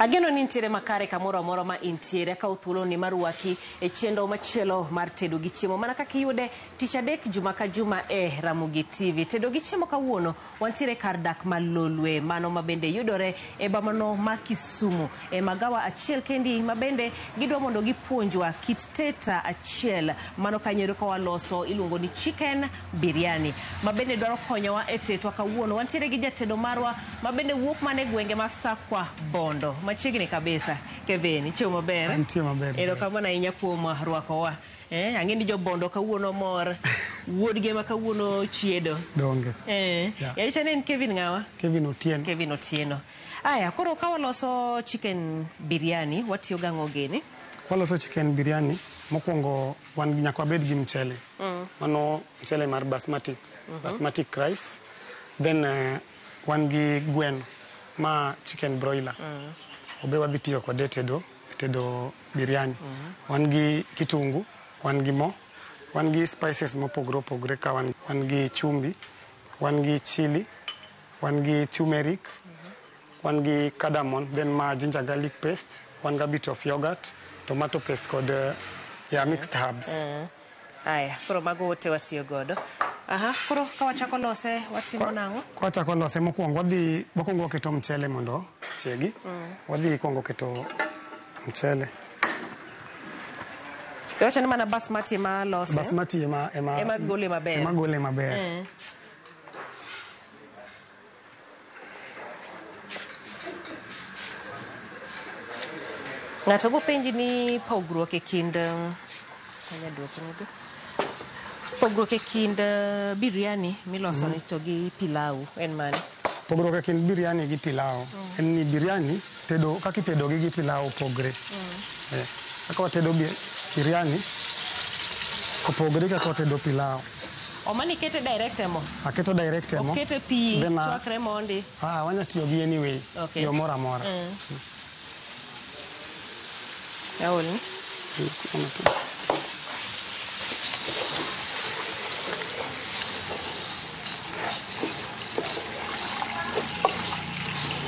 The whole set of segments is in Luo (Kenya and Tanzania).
Ageno ni nitiere makare kamoro amora ma intiere. Akawo thuoloni mar rwaki e chenro machielo mar tedo gi chiemo mana kaka iyude tich adek juma ka juma e Ramogi TV. Tedo gi chiemo kawuono wantiere kar dak ma Lolwe mano ma bende yudore e bomano ma Kisumu e magawa achiel kendi ma bende gidwa mondo gipuonjwa kit teta achiel mano kanyo ka waloso iluongo ni chicken biryani ma bende dwaro konyowa e tetwa kawuono. Wantiere gi jatedo marwa ma bende wuok mana e gwenge ma Sakwa Bondo machiegni kabisa. Kevin, ichiemo maber? Antie maber. Erokamano ahinya kuom rwakowa. Ang'e ni jobondo kawuono mor, wuodgi ema kawuono chiedo. Donge. Yeah. Yacha ne en Kevin ng'awa? Kevin Otieno. Kevin Otieno. Aya, koro ka waloso chicken biryani, watiyo gang'o gini? Waloso chicken biryani, mokwongo wan nyaka wabed gi mchele. Mano mchele mar basmati, basmati rice. Then wan gi gweno ma chicken broiler. Obe wadhi tiyo kode e tedo, tedo biryani. Wan gi kitungu, wan gi mo, wan gi spices mopogore opogore ka wan, wan gi chumbi, wan gi chili, wan gi turmeric, wan gi cardamom, then ma ginger garlic paste, wan gi a bit of yogurt, tomato paste kod yeah, mixed herbs. Aya, koro mago te watiyo godo. Aha, koro ka wachako lose watimo nang'o? Kwachako lose mokwongo wadhi wakwongo waketo mchele mondo ochiegi. Wadhi kwongo keto mchele. Iwacho ni mana basmati ema lose? Basmati ema ema Ema gole maber. Ema gole maber. Ng'ato bopenji ni pogruok e kind anya duoko nego. Pogruok e kind biryani miloso ni to gi pilau en mane? Pogruok e kind biryani gi pilau en ni biryani tedo kaka itedo gi pilau opogre. Kaka watedo biryani opogre kaka watedo pilau. Omani kete direct e mo? Aketo direct e mo. Okete pi chwakre mondi? Ah, wanya tiyo gi anyway. Okay. Yo moro amora. Aolni?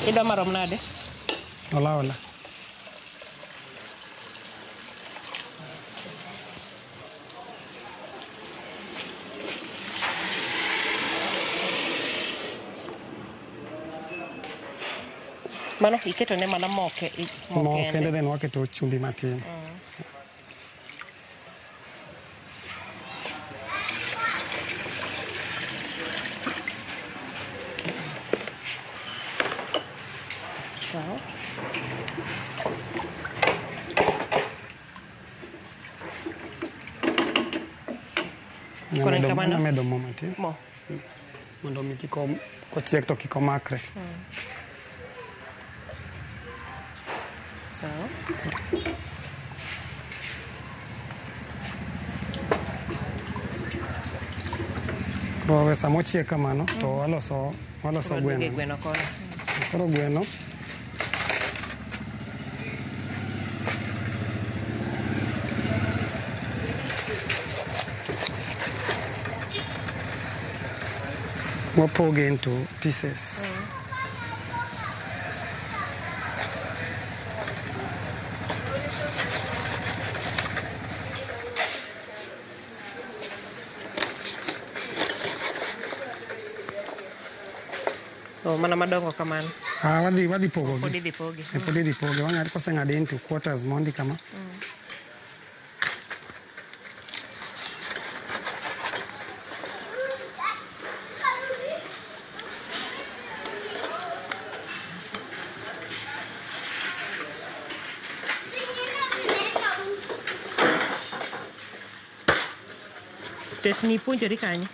Idwa marom nade? Ola ola. Mano iketo ne mana mo mo mo kende kende. then waketo chumbi matin. Sawa. Koro en kamano? Anya medo mo matin. Mo. Mondo mi kik kochiek to kik omakre. Sawa. Koro sama ochiek kamano to waloso Koro gweno. duoge gweno kono. Koro gweno wapoge into pieces. Oh, mana madongo kamano. Ah, wadhi pogogi. Pod idhi pogi. Pod idhi pogi. Wang'ad koseng'ade into quarters mondi kama. Tet ni ipuonjori kanye?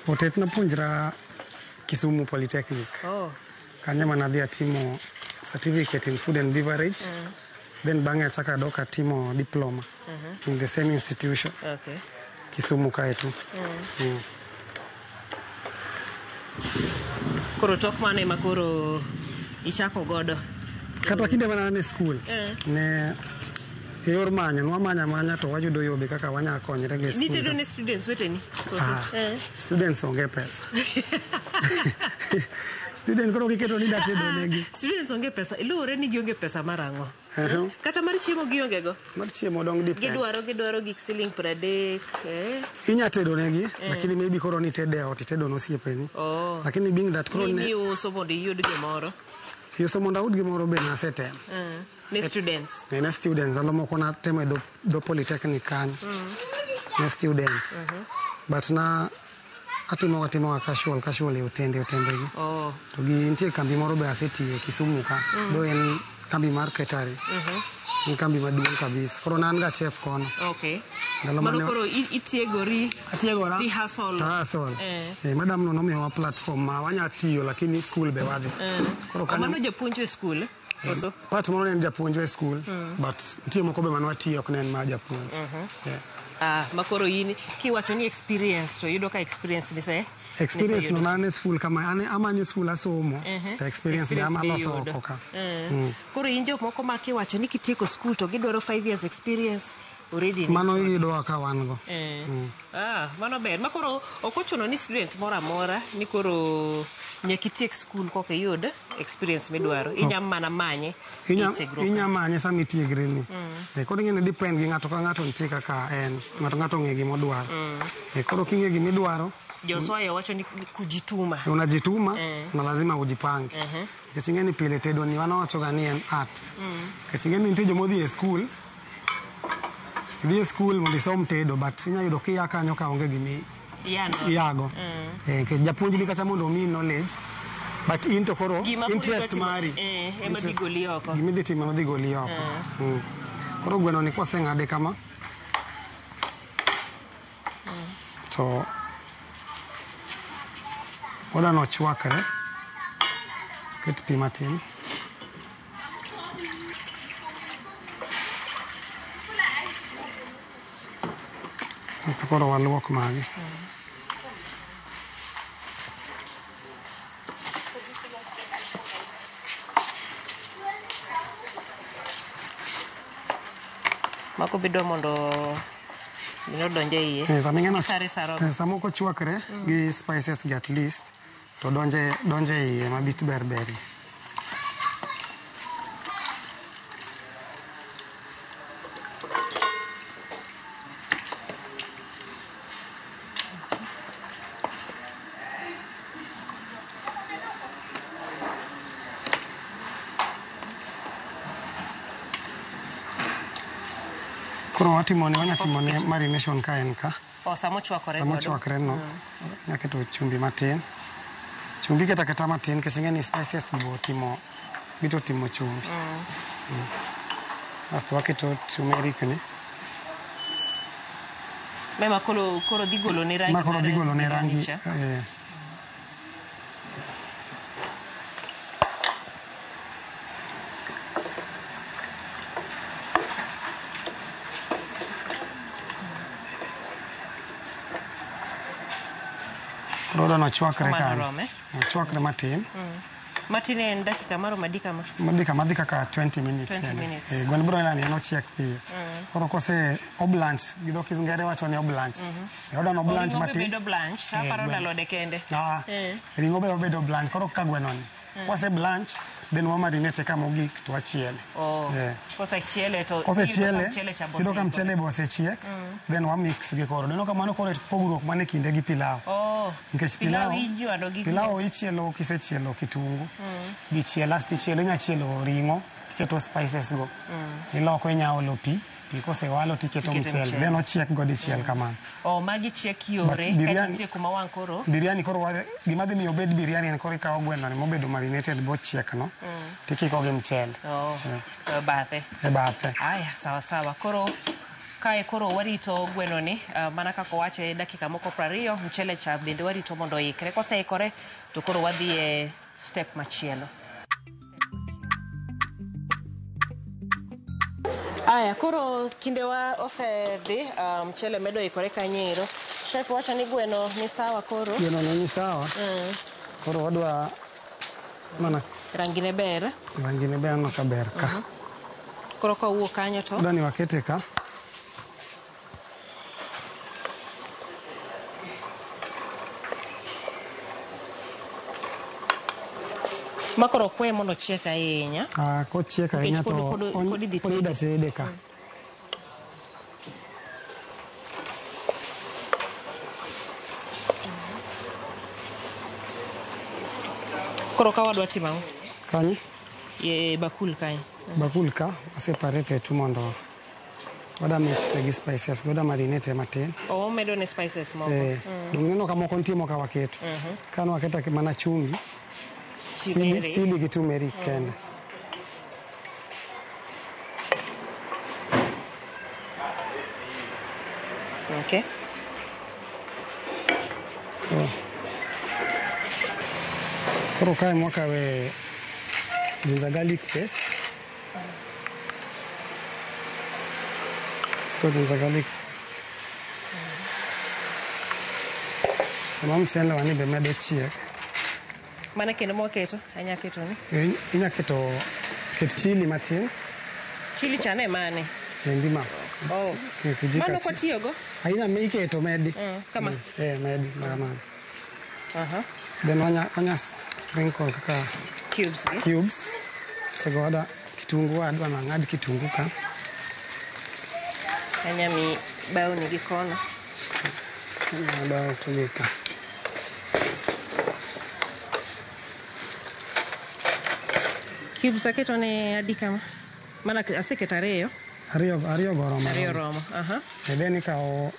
Otet napuonjra Kisumu Polytechnic. Oh. Kanyo ema nadhi atimo certificate in food and beverage. Then bang'e achako adok atimo diploma in the same institution. Okay. Kisumu kae tu. Koro tok mano ema koro ichako godo. Kata kinde mane an e school, ne E yor manyo, nwamanya amanya to wayudo yo be kaka wanya konyre go e skul Nitedo ka. ne students weteni? Koso? Ah, Eh. students onge pesa. Student koro kiketo ni datedo negi. Students onge pesa. Luwore ni gionge pesa mar ang'o? Uh-huh. Kata mar chiemo gionge go? Mar chiemo dong depend. Gidwaro gik siling 30, eh? Inya tedo negi, lakini maybe koro nitede e ot, itedo ne osiepeni. Oh. Lakini being that koro Ni ne iuso mondo iyud gimoro. uso mondo ayud gimoro be nasetemo. Ne students. Ne students, ndalo moko natemo e dho polytechnic kanyo. Ne students. But na atimo casual e otende gi. Oh. To gi nitie kambi moro be asetiye Kisumu ka. Though en kambi mar catering. En kambi maduong' kabisa. Koro ne an ga chef kono. Okay. Ndalo Mano mane- koro itiegori. Atiegora. Ti hustle. To hustle. Eh. Eh, madam no nomiyowa platform ma wanya tiyo lakini school be wadhi. Koro kanyo Mano japuonj e school? Koso? part moro ne en japuonj e school, but nitie moko be mane watiyo ok ne en mar japuonj. Yeah. Ah, makoro in kiwacho ni experience to yudo ka experience ni se Experience no an e school kama an amanyo school asomo to experience be ama loso oko ka. Koro in jok moko ma kiwacho ni kitieko school to gidwaro 5 years experience already ni. Mano iyudo ka wan go. Ah, mano ber. Ma koro ok ochuno ni student moro amora ni koro nyaka itiek school koka iyud experience midwaro. Inya mana manye e tiegruok. Inya manye sama itiegri ni. Koro ing'e ni depend gi ng'ato ka ng'ato nitie kaka en. Ng'ato ng'ato ong'e gima odwaro. Koro king'e gima idwaro, Joswayo wacho ni kujituma. Unajituma na lazima ujipange. Nikech ing'e ni pile tedo ni wan wawacho ga ni en art. Nikech ing'e ni nitie joma odhi e school, idhi e school mondo isom tedo but inya yudo kia kanyo ka onge gimi Yano. iago. Nikech japuonj ni kacha mondo omiyi knowledge but in to koro Gima koro interest idwa timo- mari. Ema dhi goli oko. Gima idhi timo ema dhi goli oko. Koro gweno ni kwaseng'ade kama to wadwa nochwakre. Ket pi matin. Kasto koro waluok magi. Mako bidwa mondo odonj e iye. Sama ing'e Sare saro. Sama ok ochwakre gi spices gi at least to donje iye mabit ber berie. Koro watimone, wanya timone marination ka en ka. O sama ochwakore Sama godo. ochwakre no, inya keto chumbi matin. Chumbi iketo aketa matin nikech ing'e ni spices gi bo otimo, bito timo chumbi. Asto waketo turmeric ni. Mema koro dhi golo ne rangi. Ma koro dhi golo ne mar rangi. cha. Koro odwa nochwakre Mano kanyo. rome. Ochwakre matin. Matin en dakika maromo adi kama? Madhi kama dhi kaka 20 minutes. 20 yani. minutes. Gwend broiler ni en ochiek piyo. Koro kose oblanch, gi dho Kizungere wacho ni oblanch. Odwa no blanch Ring'o be matin. bedo blanch, aparo gweno. alode kende. Ah, ring'o be obedo blanch. Koro kaka gweno ni. Kose blanch, then wamarinate kama ogik to wachiele. Oh. Kosechiele to Kosechiele, iyudo ka mchele cha iyudo ka mchele be osechiek, then wamix gi koro. Ineno ka mano koro pogruok mane kinde gi pilau. Oh. Nikech Pilau pilau, ijwado gi pilau ichielo kisechielo kitungu. Dichiel asto ichielo, inya chielo ring'o, iketo spices go. Iloko inya olo pi, pi kosewalo tiketo Iketo mchele. mchele. Then ochiek go dichiel kamano. Oh, magi chiek yore, But kaeto biryani- nitie kuma wang' koro. Biryani koro gima dhi miyo obed biryani en koro ikawo gweno ni mobedo marinated bochiek no, tikiko gi mchele. Oh, e bathe. E bathe. Aya, sawa sawa. Koro kae koro warito gweno ni, mana kaka owache dakika moko 20, mchele cha bende warito mondo oikre. Koseikore to koro wadhi e step machielo. Aya, koro kindewa osedhi, mchele medo ikore kanyo ero. Chef wacho ni gweno ni sawa koro. Gweno ni sawa. Koro wadwa mana Rangi ne ber. Rangi ne ber, aneno ka ber ka. Koro ka owuok kanyo to Dani wakete ka. Ma koro ok weye mondo ochiek ahinya. Ah, kochiek ahinya to pod idhi pod idwa tede ka. Koro ka wadwa timo ang'o? Kanye? E bakul kae. Bakul ka, waseparate tu mondo wada mix gi spices, wada marinate matin. O medo ne spices moko. Eh, dong ineno ka moko nitie moko waketo. Ka ne waketo mana chumbi, Chili, chili gi turmeric kende. Okay. Oh. Koro kae mwakawe ginger garlic paste. Koro ginger garlic paste. Sama mchele wani be medo chiek. Mane kendo mwaketo? Anya keto ni? Inya keto ket chili matin. Chili chane mane? Endi ma. Oh. Kijiko Mano achiel. kwatiyogo? Aina me iketo medi. Kama. Medi makamano. Aha. Then wanya sprinkle kaka Cubes gi. Cubes. Sechego wada kitungu adwa nang'ad kitungu ka. Anya mi bao ni gi kono. Adwa to ka. Cubes aketo ne adi kama? Mana aseketo ariyo. Ariyo go oromo. Ariyo romo. Aha. E then ikawo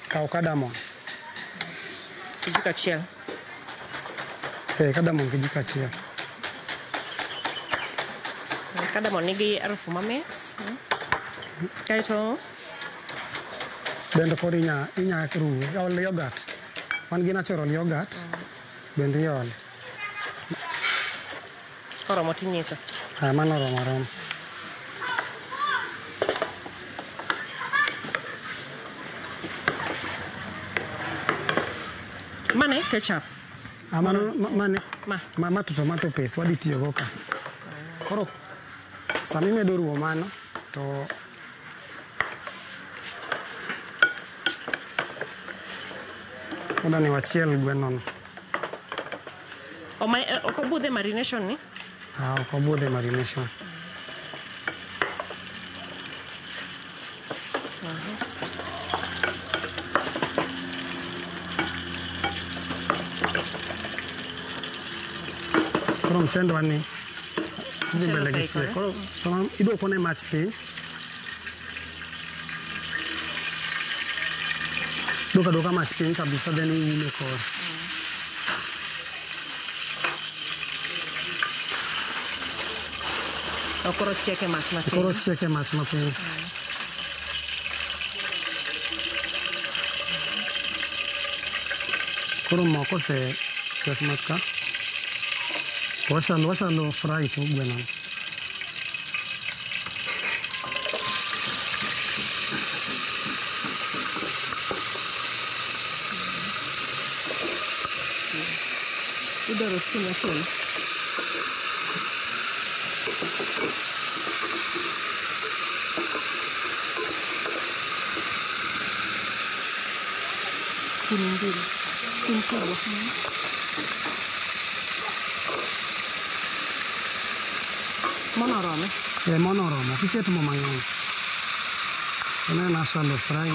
kaw cardamom. Kijiko achiel. Cardamom kijiko achiel. Cardamom nigi harufu mamit. Kaeto Bende koro inya ruwe. Ol yogurt. Wan gi natural yogurt. Bende iole. Koromo tinyisa. Ah, mano oromo oromo. Mane ketchup. Ah, mano mane? Ma. Ma to tomato paste wadhi tiyogo ka. Koro sama imedo ruwo mano to mondo ni wachiel gweno no. Ok obudhe marination ni? Ah, ok obudhe marination. Koro mchendwa ni dhi mbele gi chiek. Koro sama iduoko ne mach piny, duoka duoka mach piny kabisa, then iume kore. Koro chiek e mach matin. Koro chiek e mach mapiny. Koro mo kosechiek mat ka, washalo fry to gweno. Idwaro spoon machielo? Spoon mbili. Spoon kubwa. Mono orome? Mono oromo. Kik iket mo mang'eny. En ena shallow fry.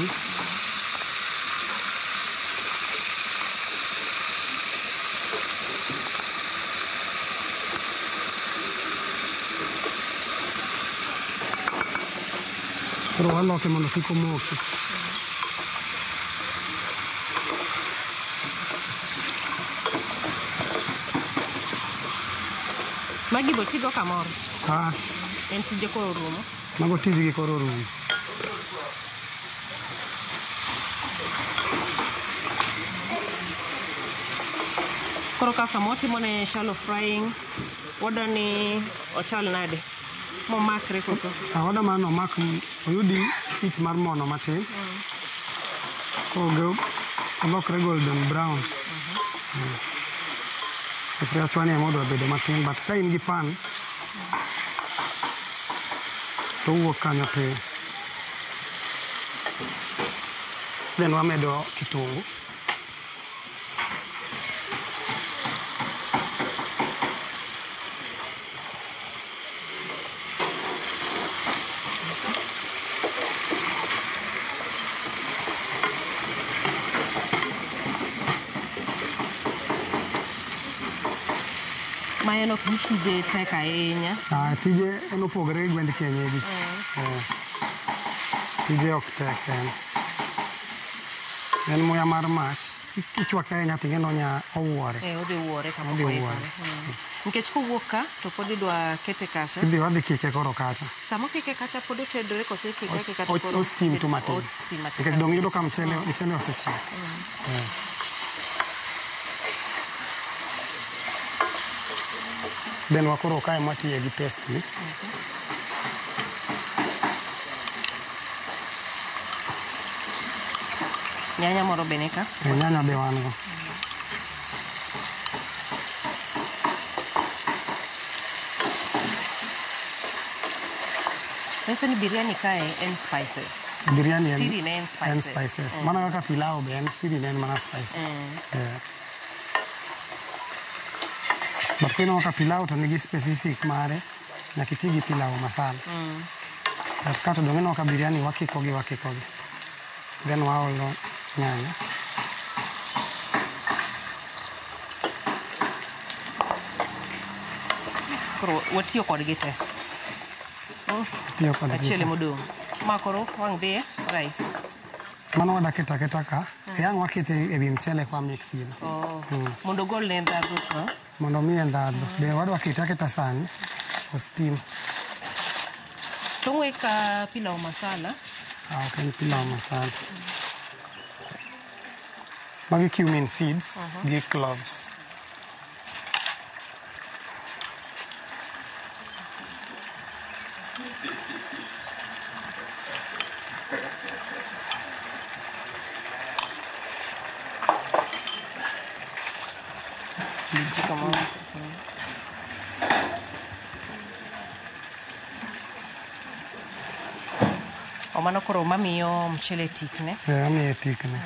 Koro waloke mondo kik omoki. Magi bo tigo kamoro? Ah. En tije koro orumo? Mago tijgi koro orumo. Koro ka sama watimo ne shallow frying, wadwa ni ochal nade? Momakre koso? Ah, wadwa mana ni omak, oyudi ich mar mono matin. Koro olokre golden brown. Sufuria chwani ema odwa bedo matin, but ka in gi pan, To owuok kanyo piyo. Then wamedo kitungu. Ma en ok ni tije tek ahinya. Ah, tije en opogore gi gwend kienyeji cha. Eh. Tije ok tek en. En muya mar mach. Kichwake ahinya to ing'e ni onya owuore. Eh, odhi wuore kama Odhi ok wuore. oikore. Nikech kowuok ka to pod idwa kete kacha. Idhi wadhi kike koro kacha. Sama okike kacha pod otedore koso ikike akika to koro O steam tu matin. O steam matin. Nikech dong' yudo ka mchele osechiek. Eh. Then wakoro kae mwatiye gi paste ni. Nyanya moro be ni ka. Eh, nyanya be wan go. Nyiso ni biryani kae en spices. Biryani en, Siri ne en spices. En spices. Mana kaka pilau be en siri ne en mana spices. Eh. But kineno kaka pilau to nigi specific mare, nyaka iti gi pilau masala. But kato dong' ineno ka biryani wakiko gi wakiko gi. Then waolo nyanya. Koro watiyo kodgi te. Itiyo kodgi Achiel te. emodong'. Ma koro wang' dhiye rice. Mano wadwa keto aketa ka, e ang' wakete ewi mchele kwa mix gino. Oh. Mondo ogol ne ndhadhu ka. Mondo omiye ndhadhu. Be wadwa kete aketa sani, o steam. To ng'we ka pilau masala. Ah, ok en pilau masala. Magi cumin seeds gi cloves. Jiko moro. O mano koro mamiyo mchele tikne. Eh, amiye tikne.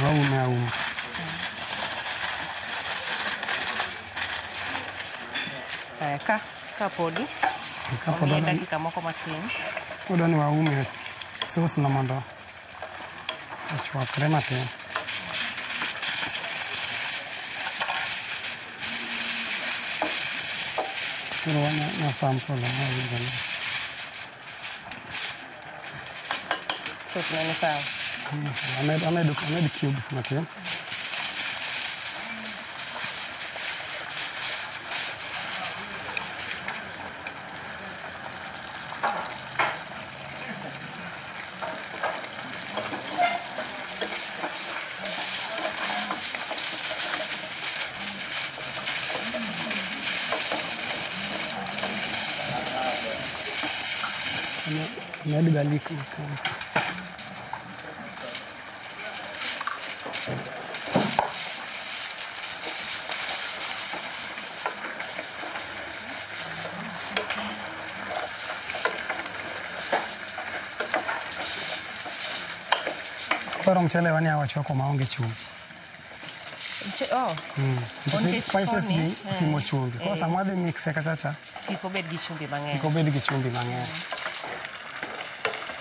Waume auma. Eh, ka ka podi. Kapod Omiye adwa dakika moko matin. odwa ni waume sauce no mondo ochwakre matin. Koro wanya sample mawinjo ni. Sauce ne ni sawa. Amed cubes matin. Amed garlic matin. Koro mchele wani awachwako maonge chumvi. Oh. Nikech spices koni, gi otimo chumvi. Koro sama wadhi mixe kacha cha, Kik obed gi chumbi mang'eny. kik obed gi chumbi mang'eny.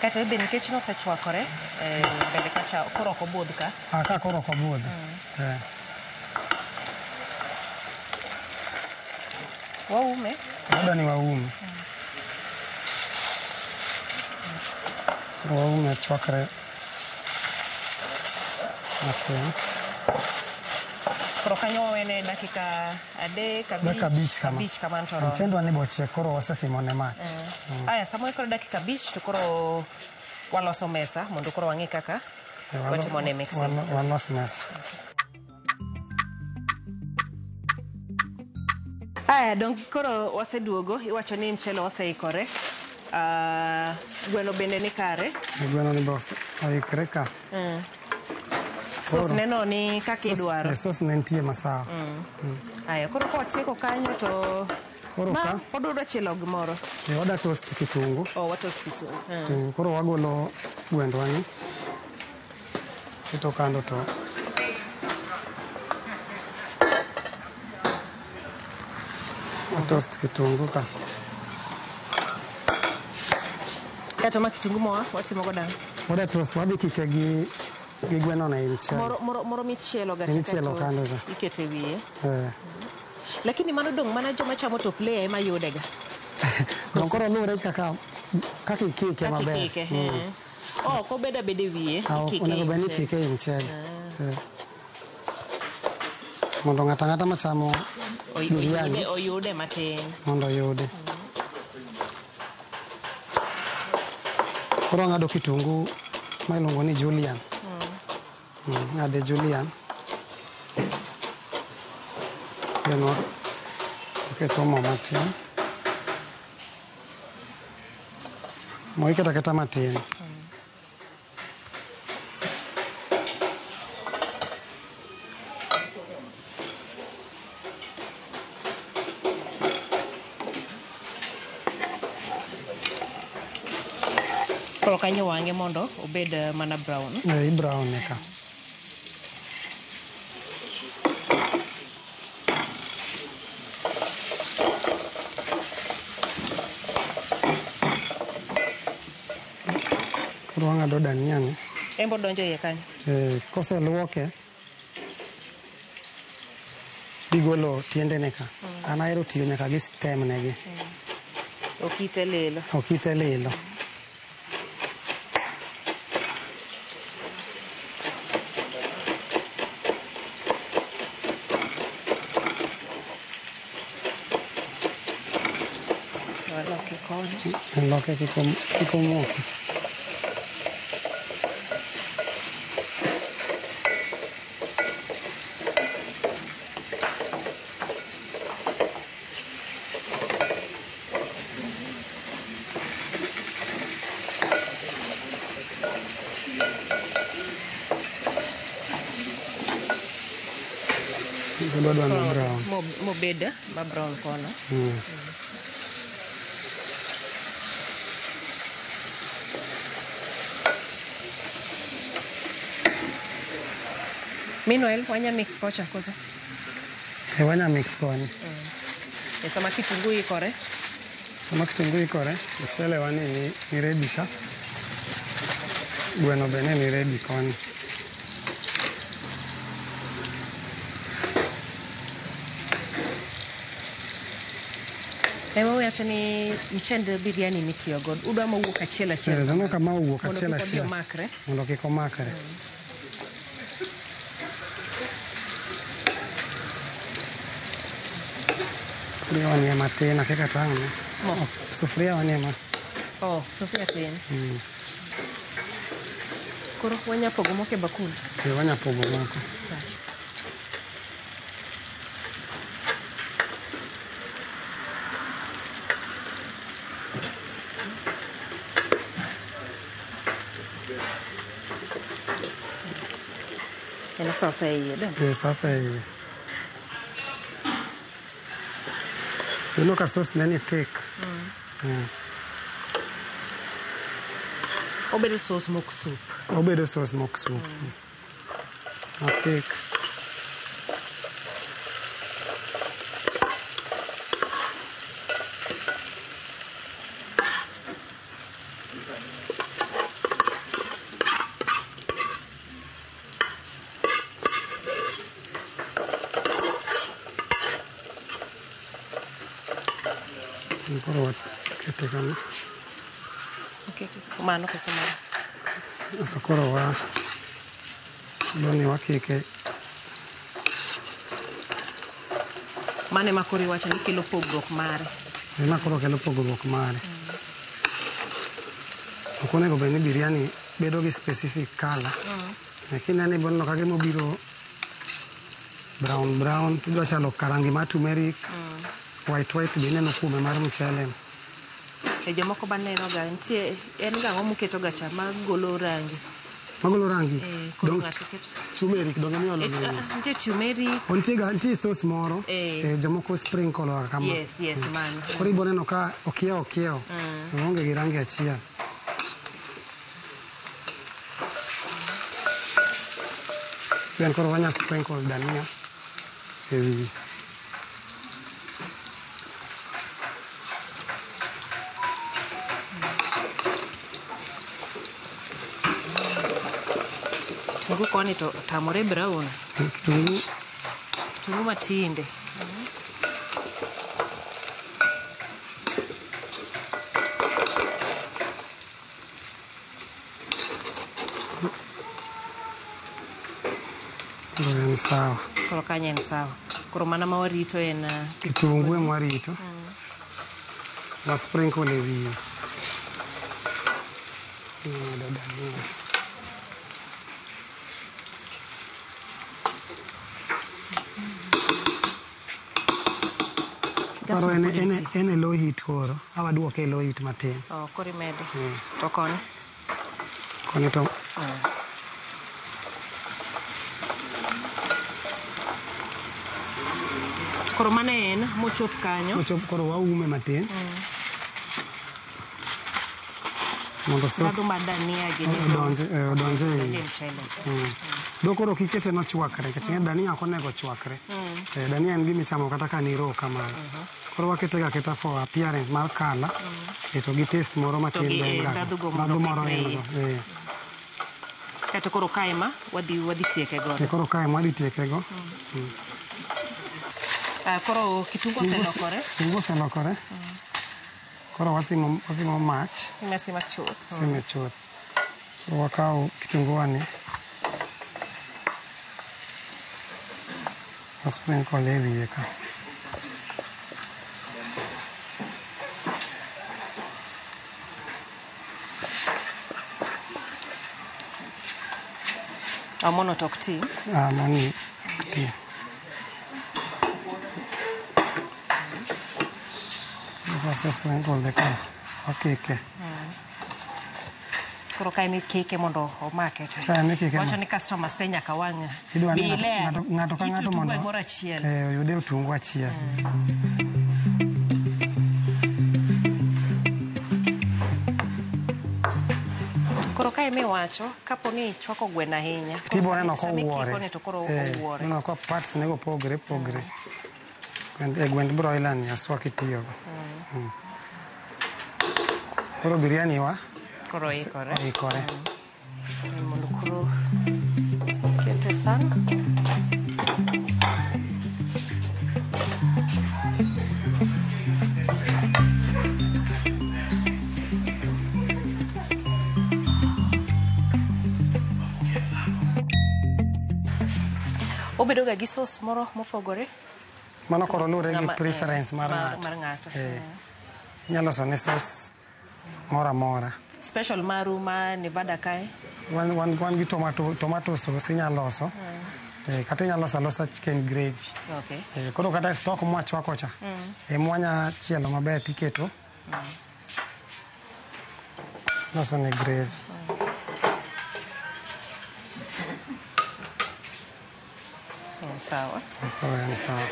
Kata be nikech nosechwakore mbele kacha koro ok obudh ka. Ah, ka koro ok obudh. Eh. Waume. Wadwa ni waume. Koro waume chwakre matin. Koro kanyo wawene dakika 3 Dakika 5 kama. 5 kama to oromo. Mchendwa ni bochiek koro wasesimone mach. Aya, sama waikore dakika 5 to koro waloso mesa mondo koro wang'i kaka watimo ne mixing. Walos mesa. Aya, dong koro waseduogo, iwacho ni mchele oseikore. Gweno bende ni kare. Gweno ni be oikre ka. Sos neno ni kaka idwaro. Sos ne nitie masawa. Aya, koro ka watieko kanyo to Koro ma ka odwa chielo gimoro. Wada toast kitungu. Oh, watoast kitungu. Kitungu. Koro wagolo gwendwa ni. Keto kando to watoast kitungu ka. Kato ma kitungu moa watimo go dang'? Wada toast, wadhi kike gi gweno na mchele. Moro michielo ga Michielo kando cha. Ikete wiye. Lakini mano dong' mana joma chamo top layer ema yude ga. Dong' koro luwore kaka ikike maber. Kaka ikike. Oh, ok obed abeda e wiye, ikike. Onego bed ni ikike e mchele. Mondo ng'ato ang'ata machamo biryani oyude matin. Mondo oyude. Koro ang'ado kitungu ma iluongo ni julienne. Ng'ade julienne. Then waketo mo matin. Mo iketo aketa matin. Koro kanyo wang'e mondo obed mana brown. I brown eka. Koro wang'ado dania ni. En bo donjo iye kanyo. Koseluoke bigolo tiendene ka. An ahero tiyo nyaka gi stem negi. Okite lilo. Okite lilo. Waloke koni. Loke kik omoki. Odwa dwa brown. Mobed ma brown kono. Meanwhile, wanya mix kocha koso? Wanya mix koni. E sama kitungu ikore? Sama kitungu ikore, mchele wani ni ready ka. Gweno bende ni ready koni. Ema wacho ni mchend biryani mitiyo godo udwa mowuok achiel achiel. Aneno ka ma owuok achiel achiel. Mondo kik obi omakre. Mondo kik omakre. Sufuria wanie matin, akia kata ang' ne. Mo. Sufuria wanie ma. Oh, sufuria tin. Koro wanya pogo moko e bakul? Wanya pogo moko. Sawa. En sasa e iye, dong? Sasa e iye. Ineno ka sauce ne ni thick. Obedo sauce mok soup. Obedo sauce mok soup. Ma thick. Koro wakete kama. Okay. Mano koso mano? Aso koro wa doni wakike. Mano ema koro iwacho ni kelo pogruok mare. Ema koro kelo pogruok mare. Ok onego bed ni biryani bedo gi specific color. Lakini aneno iboneno ka gima obiro brown brown, tidwa chalo ka rangi mar turmeric. White white be ineno kuome mar mchele. E jomoko baneno ga nitie en ga ang'o muketo ga cha magolo rangi. Magolo rangi. Koro Dong ng'ato keto turmeric donge miolo Eh, ne. ah, nitie turmeric. Nitie ga nitie sauce moro. Eh. Jomoko sprinkle ga kama. Yes, yes, mano. Koro ibo neno ka okiewo okiewo. Oonge gi rangi achiel. Then koro wanya sprinkle dania e wiye. Kitungu koni to otamore brown. Kitungu Kitungu matinde. Koro en sawa. Koro kanyo en sawa. Koro mana ma warito en Kitungu ema warito. Wa sprinkle e wiye. Imedo dania. Gas Koro ok en, nitie. en e low heat koro. Awaduoke e low heat matin. Oh, koro imedo. To koni. Koni to Koro mano en mochop kanyo. Mochop koro waume matin. Mondo sauce Ndhadhu mar dania gi odonje odonje e e iye. mchele. Do koro kikete nochwakre nikech ing'e dania ok onego chwakre. Dania en gima ichamo kata ka ni raw kamano. Koro wakete ga aketa for appearance mar colour to gi taste moro matin gi, be en ga. ndhadhu go mondo Ndhadhu moro okikre en iye. go. Kaeto koro kae ma wadhi tieke godo. Koro kae mwadhi tieke go. Ah, koro kitungu oselokore. Kitungu oselokore. Koro wasimo mach. Sime asima chuth. Sime chuth. Koro wakaw kitungu wani. Wa sprinkle e wiye ka. Amono to ok ti. Ah, moni ok ti. Wase sprinkle de koro wakike. Koro kae ni kike mondo omake te. Kae ni kike Wacho ni customers te nyaka wang' Idwa ni bi ler. ng'ato ka It ng'ato otungu mondo e moro achiel. Oyude otungu achiel. Koro kae miwacho kapo ni ichwako gweno ahinya. Tibo neno Sama kowuore. ikikone to koro owuore. Neno ka parts nego pogre pogre. Gwend broiler ni aswa kitiyogo. Koro biryani wa Koro oikore. oikore. Mondo koro kete san. Obedo ga gi sauce moro mopogore. Mano koro luwore gi preference mar ng'ato. Mar ng'ato. Inyalo loso ne sauce moro amora. Special maru ma Nevada kae. Wan gi tomato sauce inyalo loso. Kata inyalo loso alosa chicken gravy. Okay. Koro kata stock mwachwako cha. Mwanya chielo maber tiketo. Loso ne gravy. Sawa. Koro en sawa.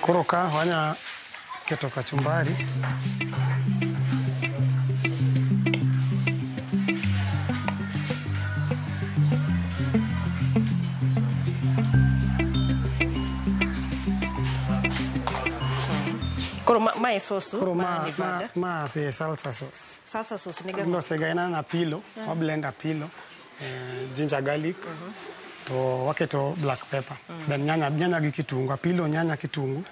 Koro ka wanya keto kachumbari. Koro ma e sauce Koro ma Nevada. ma e salsa sauce. Salsa sauce niga. Ilose ga en apilo, wa blend apilo, ginger garlic. To waketo black pepper. Then nyanya gi kitungu, apilo, nyanya, kitungu.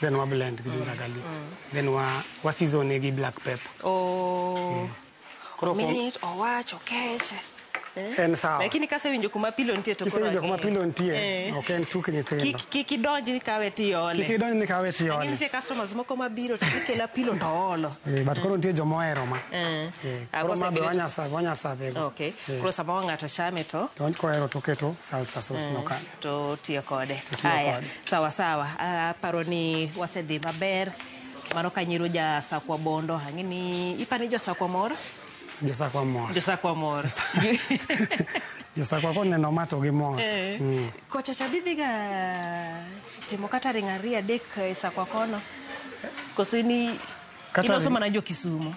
Then wa blend gi ginger garlic. Then wa season gi black pepper. Oh. Koro Mit, owach, okech. En sawa. Lakini kasewinjo kuma pilo nitie to koro Kisewinjo kuma ang'eyo. pilo nitie, ok en tuk nyithindo. Kik idonj ni kawe tiole. Kik idonj ni kawe Ang'e tiole. nitie customers moko mabiro to gikela pilo to olo. But koro nitie joma ohero ma. Ah, Koro ma be kosebiro to- wanya serve go. Okay. Koro sama wang' ng'ato chame to To kohero to oketo salsa sauce no kanyo. to tiyo kode. To tiyo Aya, kode. sawa sawa. Aparo ni wasedhi maber. Mano ka nyiro ja Sakwa Bondo. Ang'e ni ipani jo Sakwa mor? Josakwa mor. Jo Sakwa mor. Josakwa koneno ma to gimor. Kocha cha bidhiga timo kata ring ariyo adek e Sakwa kono. Koso ni iloso mana jo Kisumu.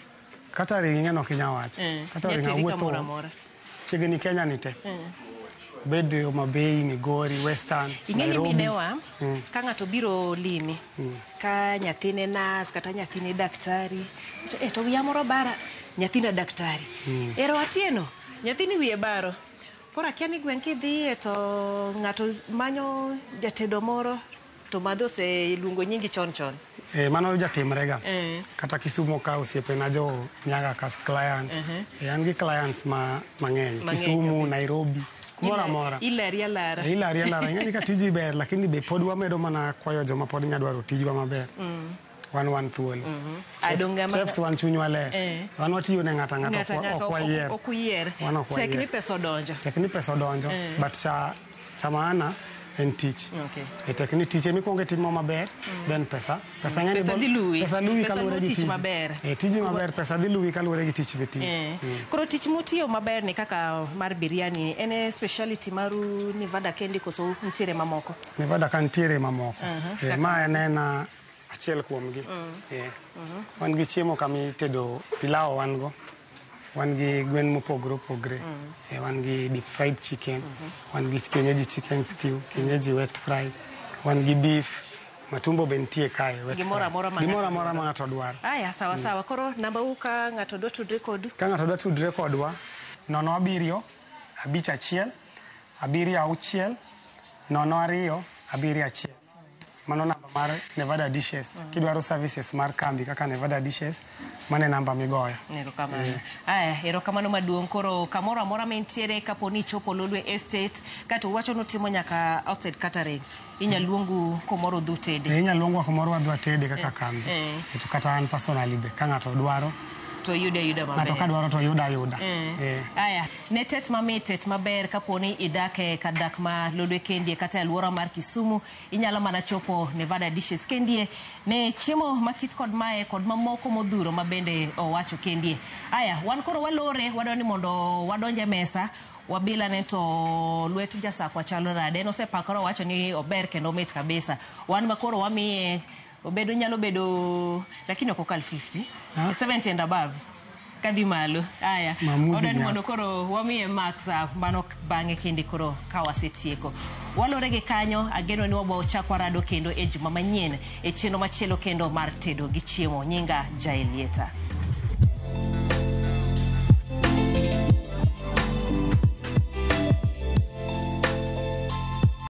Kata ring ing'e ok inyal wacho. Kata ring Nyateri kamoro awuotho amora. chiegni Kenya ni te. Bed Homa Bay, Migori, Western, Ing'e ni Nairobi. minewa ka ng'ato biro limi ka nyathine nas kata nyathine daktari to wiya moro bara nyathina daktari ero Atieno nyathini wiye baro koro akia ni gweng' kidhiye to ng'ato manyo jatedo moro to madho oseluongo nyingi chon chon. Mano jatimrega. Kata Kisumu ka osiepena jo nyaga kas clients. An gi clients mang'eny. Kisumu, Nairobi, kumoro amora. Ileri alara. Ileri alara. Ing'e ni ka tiji ber lakini be pod wamedo mana kwayo joma pod nya dwaro tijwa maber. Wan thuolo. Chefs wan chunywa ler. Wan watiyo ne ng'ato ang'ata ok wayier. Ok uyier. Tek ni pesa odonjo. Tek ni pesa odonjo. But cha maana en tich. Okay. Tek ni tich emikwongo itimo maber, then pesa. Pesa ng'eny Pesa dhi luwi. Pesa luwi kaluwore gi tich maber. Tiji maber, pesa dhi luwi kaluwore gi tich mitiyo. Koro tich mutiyo maber ni kaka mar biryani, en e speciality maru Nevada kendi koso nitiere mamoko? Nevada ka nitiere mamoko. Ma en en achiel kuomgi. Wan gi chiemo kama itedo pilau wan go. Wan gi gwen mopogore opogore. Wan gi deep fried chicken, wan gi kienyeji chicken stew, kienyeji wet fried, wan gi beef, matumbo be nitie kae. Gimoro amora ma ng'ato dwaro. Aya, sawa sawa. Koro namba u ka ng'ato dwa tudre kodu? Ka ng'ato dwa tudre kodwa, 0 7 5 1 7 6 0 2 7 1. Mano namba mar Nevada Dishes. Kidwaro services mar kambi kaka Nevada Dishes, mano e namba migoyo. Erokamano. Aya, erokamano maduong'. Koro kamoro amora mintiere kapo ni ichopo Lolwe Estate, kato uwacho ni utimo nyaka outside catering. Inya luongu kumoro udhi utede. Inya luongwa kumoro wadhi watede kaka kambi. To kata an personally be ka ng'ato dwaro to yude ayuda maber. Ng'ato ka dwaro to yuda ayuda. Aya, ne tet mamit, tet maber kapo ni idak e kar dak ma Lolwe kendie kata e alwora mar Kisumu, inyalo mana chopo Nevada Dishes kendie ne chiemo makit kod mae kod mamoko modhuro ma bende owacho kendie. Aya, wan koro walore, wadwa ni mondo wadonj e mesa, wabila ne to lwet jasakwa chalo nade. En osepakore owacho ni ober kendo omit kabisa. Wan ma koro wamiye obedo nyalo bedo lakini ok okal 50. 70 and above. Kadhi malo. Aya. Odwa ni mondo koro wamiye max mano bang'e kinde koro ka wasetieko. Walore gi kanyo, ageno ni wabo chako rado kendo e juma manyien e chenro machielo kendo mar tedo gi chiemo. Nyinga Jaelieta.